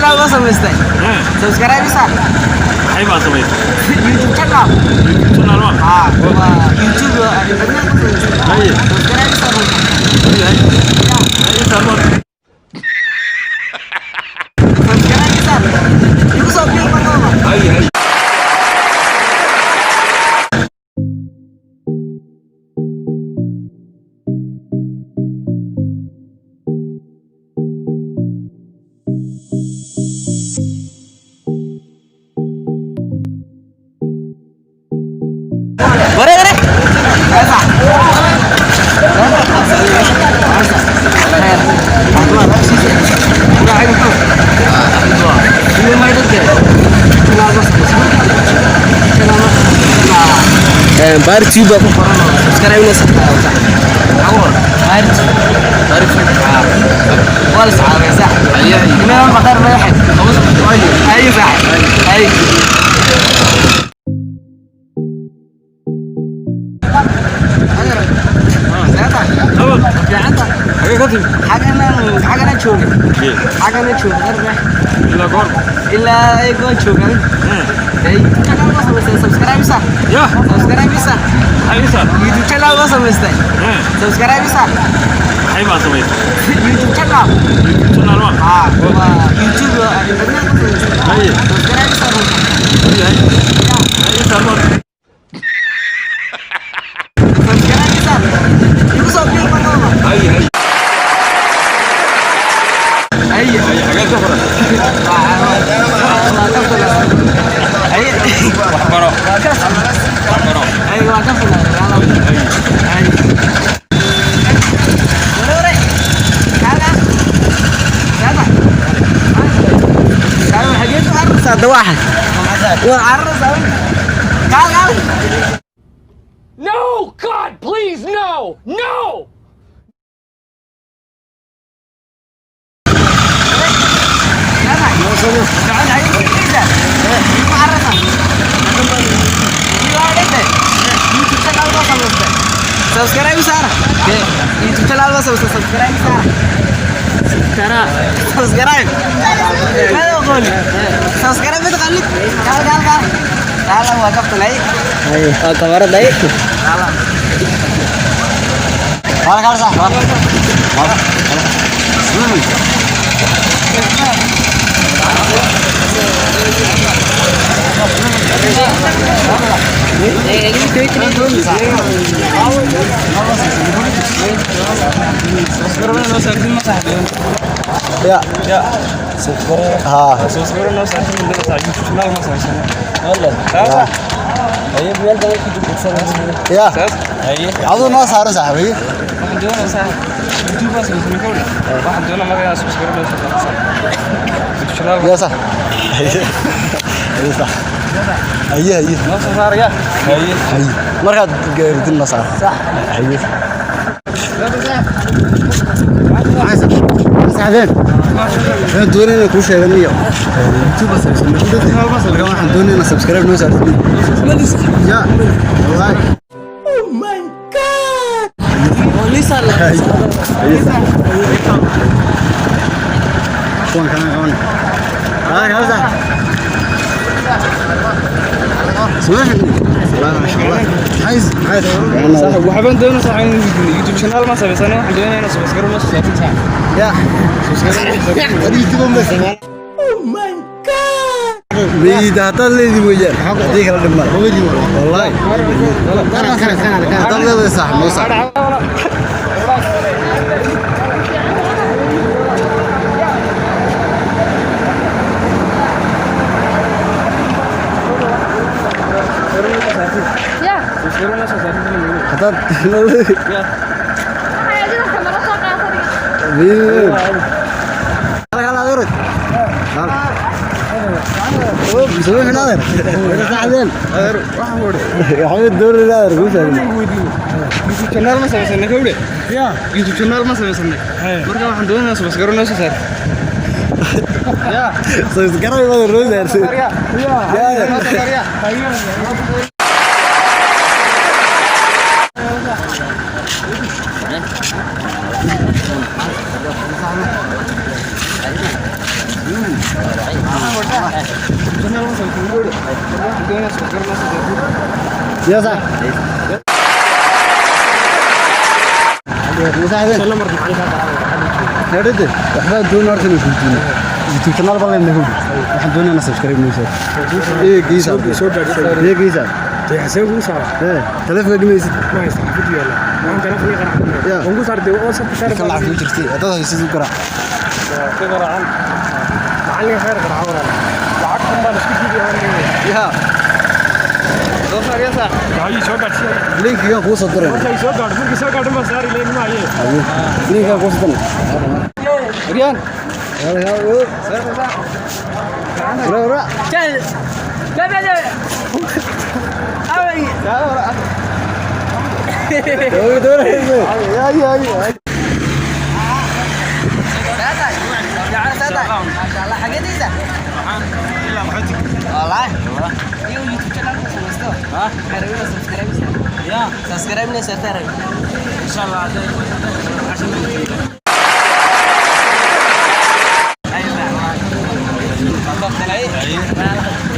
Channel ma samaystay? Subscribe isa. Maxay baa samaysay? YouTube channel. YouTube channel ma? Ah, waa YouTube internet ku samaystay. Haye. Subscribe isa. Haye, saarmood. Subscribe isa. Igu soo biir marnaba. Haye, haye. Ware ware. Esa. Baartube ku qoran oo subscribe la saartaa. Baartube. Baartube. Waa la saxaabay sax. Inaan maqar ma yahay. Ay sax. Ay. Nabad. Fiicanta. Xagee ka timid? Xagana joogay. Xagana joogay. Ilaa goor? Ilaa ay goon joogaan. Ay, channel ma samaystay subscribe isa. Yah. Subscribe isa. Maxay ii saar? YouTube channel ma samaystay? Subscribe isa. Maxay baa samaysay? YouTube channel. YouTube channel ma? Ah, waa YouTube internet ku samaystay. Haye. Subscribe isa. Haye, haye, saarmood. Subscribe isa. Igu soo biir marnaba. Haye, haye. Ay. Haye, xagee ka furan? Waa ka fulan. Ay. Wax baro. Wax baro. Ay, waa ka fulan. Haye. Ay. Ware ware. Kaala. Kaala. Kaala xagee ku cararaysaa dawaaxa? Waa cararaysaa. Kaal kaal. No! God, please, no! No! Kaala. Socon xagee ku cararaysaa? Ku cararaysaa. Iyo dhigtay. YouTube channel ma samaystay? Subscribe saara. YouTube channel ma samaystay? Subscribe saara. Subscribe. Mada aqooni. Subscribe ma taqaanid? Kaal kaal kaal. Kaal waa kaftanay. Waa kamaraday. Kaal. Kaal kaal sax. Ya. Ha. Ya. Aduu noo saaro saaxiibay. Ya sax. Haye sax. Haye haye. Haye. Markaad gaaridin noo saar. Sax. Haye. Saaxiibeen. Waxaan doonaynaa inaan kuu sheegano iyo YouTube subscribe. Waxaan doonaynaa inaad subscribe noo saartid. Ya. Wallahi. Haye sax. Kuwan kalena qaban. Haa, kaa sax. Subax. Masha Allah. Maxay maxay Waxbaan doonaysaa in YouTube channel ma samaysanay, waxaan doonayaa inaan subscribe noo soo saarto. Ya. YouTube ma isticmaal. Oh my God. Weyda haddaad leedii weeyaan. Haddii kala dhib male. Wallahi. Haddaad leedahay sax noo saar. Haddaad YouTube channel ma samaysanay kawdhe? YouTube channel ma samaysanay, marka waxaan doonaynaa subscribe noo soo saarto. Ya sax. Nerdede, waxbaan doonaa horta inaan isweydiino. YouTube channel baan leenahay howdhi. Waxaan doonaynaa subscribe noo saar. Ee, geesaa. Soo gaadhsay. Ee, geesaa. Dee xasee kugu saara? Ee, taleefanka dhimaysid. Ma haysta, xafid yaala. Waan taleefanka qaraac. Ya. Waan ku saartay WhatsApp ku saar. Kan lacag ku jirtay. Haddaad haysid u garaac. Ka garaacan. Macallinka khayr garaaca walaal. Lacag kun baan isku diiday waan leeyahay. Ya, Waxay soo gaadhsiiyay. linkigan kuu soo diray. Markay soo gaadho, markay soo gaadho ma saari leen maaye. Linkigan kuu soo diray. Riyaan. Ura, ura. Dowr, dowr. Ya, ya, ya. ما شاء الله حقيقة. والله يوتيوب channel ها يا سبسكرايب ان شاء الله عشان ايوه.